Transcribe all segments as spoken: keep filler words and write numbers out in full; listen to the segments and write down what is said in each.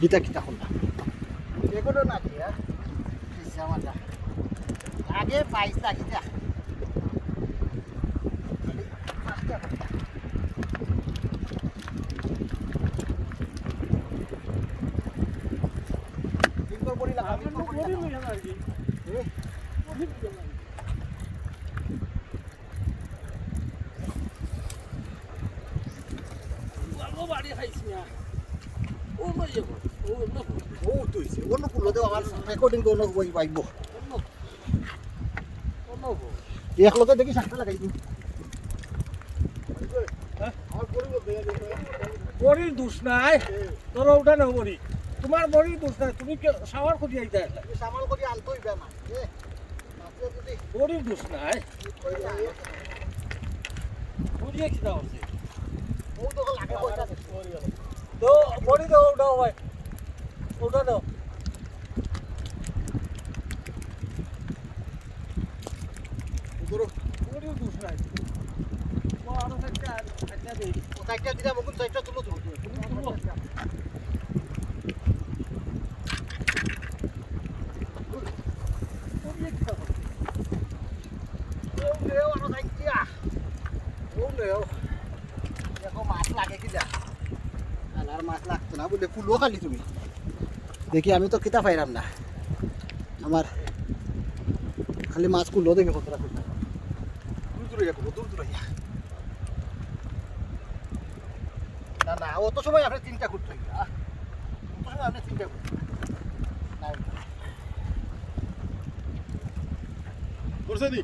কিতা কিতা করলাম? এগুলো না দিয়া, পিসা মাথা। আগে পাইস না কিতা? তিন নম্বরই লাগাও, তিন নম্বরই লাগাও। এ? ভালো বাড়ি খাইছি না। ও ভাই, ও, ও, ও। ও তো হইছে, অন্য কুলো দেও, আমার রেকর্ডিং তো অন্য ওই পাইবো। অন্য, অন্য ও। এক লোকে দেখি সাতটা লাগাই দিই। হ্যাঁ? বড়ির দোষ নাই, তোর ওটা না বড়ি। তোমার বড়ির দোষ নাই, তুমি কে সামাল করি আইতা? সামাল করি আনতে হইবে না। এ, বড়ির দোষ নাই। বড়িয়ে কি দাও আছে? তো বড়ি দাও, উঠাও ভাই। ওটা দাও। বড়ির দোষ নাই। ও আরো চারটা, চারটা দেই। ও চারটা দিলাম, ওগুলো চারটা তুলো, তুলো। তুলো, তুলো। ও রে, ও আরো চারটা। ও রে, ও। দেখো, মাছ লাগে কি যা। আর, আর মাছ লাগতো না বলে কুলো খালি তুমি। দেখি, আমি তো কিতা পাইলাম না। আমার খালি মাছ কুলো দেখি কতটা কুলো। দূর দূরে যাবো, দূর দূরে যা। না, না, অত সময় আপনি তিনটা করতে হইবে, আহ। অত সময় আপনি তিনটা করতে হইবে। না, করছে নি?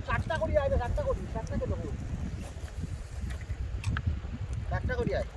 সাতটা করি আয় রে, সাতটা করি, সাতটা কেন করি? সাতটা করি আয়।